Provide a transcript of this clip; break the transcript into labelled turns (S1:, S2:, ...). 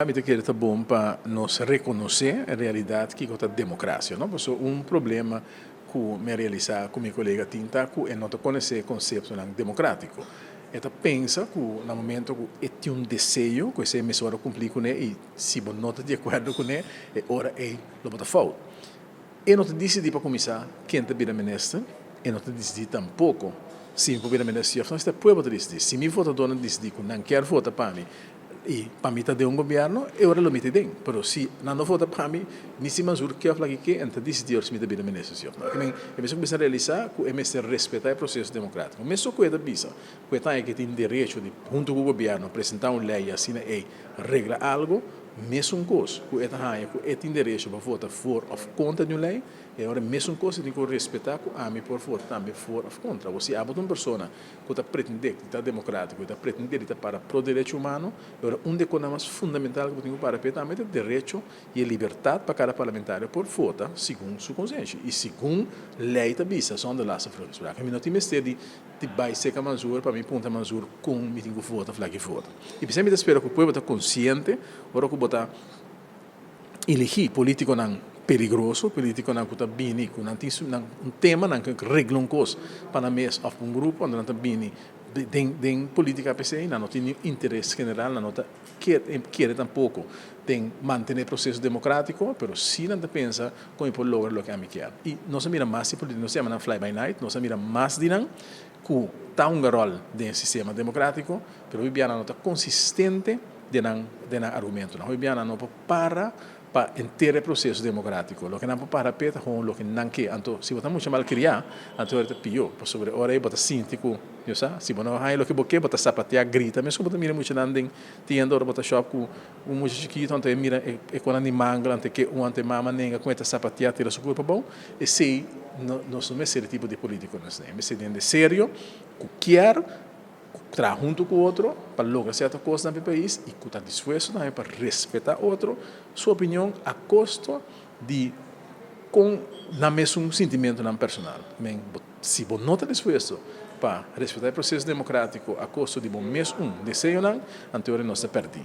S1: Mi ta kere ta bon pa nos rekonosé en realidat kiko ta demokrasia, no? Pasobra un problema ku mi a realisá ku mi kolega tin ta ku e no ta konosé e konseptonan demokratiko. E ta pensa ku na momento ku e tin un deseo ku esei mester wòrdu kumplí kuné i si bo no ta di akuerdo kuné e ora ei lo bo ta fout. E no ta disidí pa kuminsá ken ta bira minister, e no ta disidí tampoko si mi por bira minister sí òf no, esei ta e pueblo ta disidí. Si mi votadónan disidí ku nan kier vota pa mi i pa mi ta den un gobièrnu, e ora lo mi ta den. Pero si nan no vota pa mi, ni si Manzur ke òf laki ke, e no ta disidí ora si mi ta bira minister sí òf no. Kimen e mester kuminsá realisá ku e mester respetá e proseso demokrátiko. Mesun ku e ta bisa ku e ta haña ku e tin derecho di huntu ku gobièrnu presentá un lei i asina ei regla algu, Mesun kos ku e ta haña ku e tin derecho pa vota for òf kontra di un lei, e ora mesun kos e tin ku respetá ku ami por vota tambe for òf kontra. Bo si abo ta un persona ku ta pretendé di ta demokrátiko, i ta pretendé di ta para pro derecho humano, e ora un di e kosnan mas fundamental ku bo tin ku para p'e tambe ta e derecho i e libertat pa kada parlamentario por vota segun su konsenshi i segun lei ta bisa zonder last of ruggespraak. Mi no tin mester di Di bai seka Manzur pa mi puntra Manzur kon mi tin ku vota of laki vota. I p'esei mi ta spera ku pueblo ta konsiente ora ku bo ta eligí polítikonan peligroso, polítikonan ku ta bini ku nan tin su nan un tema nan ke regla un kos pa nan mes òf pa un grupo, anto nan ta bini den den polítika p'esei nan no tin niun interes general, nan no ta kere tampoko den mantené proseso demokratiko, pero si nan ta pensa kon e por logra loke ami kier. I nos a mira mas di polítika, nos yama nan fly by night, nos a mira mas di nan ku ta hunga ròl den e sistema demokratiko, pero hopi bia nan no ta konsistente den nan den nan argumentonan. Hopi bia nan no por para pa henter e proseso demokratiko. Loke nan por para p'e ta gewoon loke nan ke. Anto si bo ta mucha malkriá, anto ora ta pió, pasobra e ora ei bo ta sinti ku, yo sa, si bo no haña loke bo ke, bo ta sapateá, grita, meskos bo ta mira muchanan den tienda ora bo ta shòp ku Un mucha chikito anto e mira e konan di mangel anto e ke un anto e mama nenga kon e ta sapatia tira su kurpa abou. Esei no nos no mester e tipo di politico nos ne. Mester hende serio ku kier traha hunto ku otro pa logra sierto kosnan pa e pais i ku ta dispuesto tambe pa respeta otro su opinion a kosto di kon nan mesun sintimentonan personal. Men bo. Si bo no ta dispuesto pa respetá e proseso demokratiko a kosto di bo mes un deseonan, anto ora nos ta pèrdí.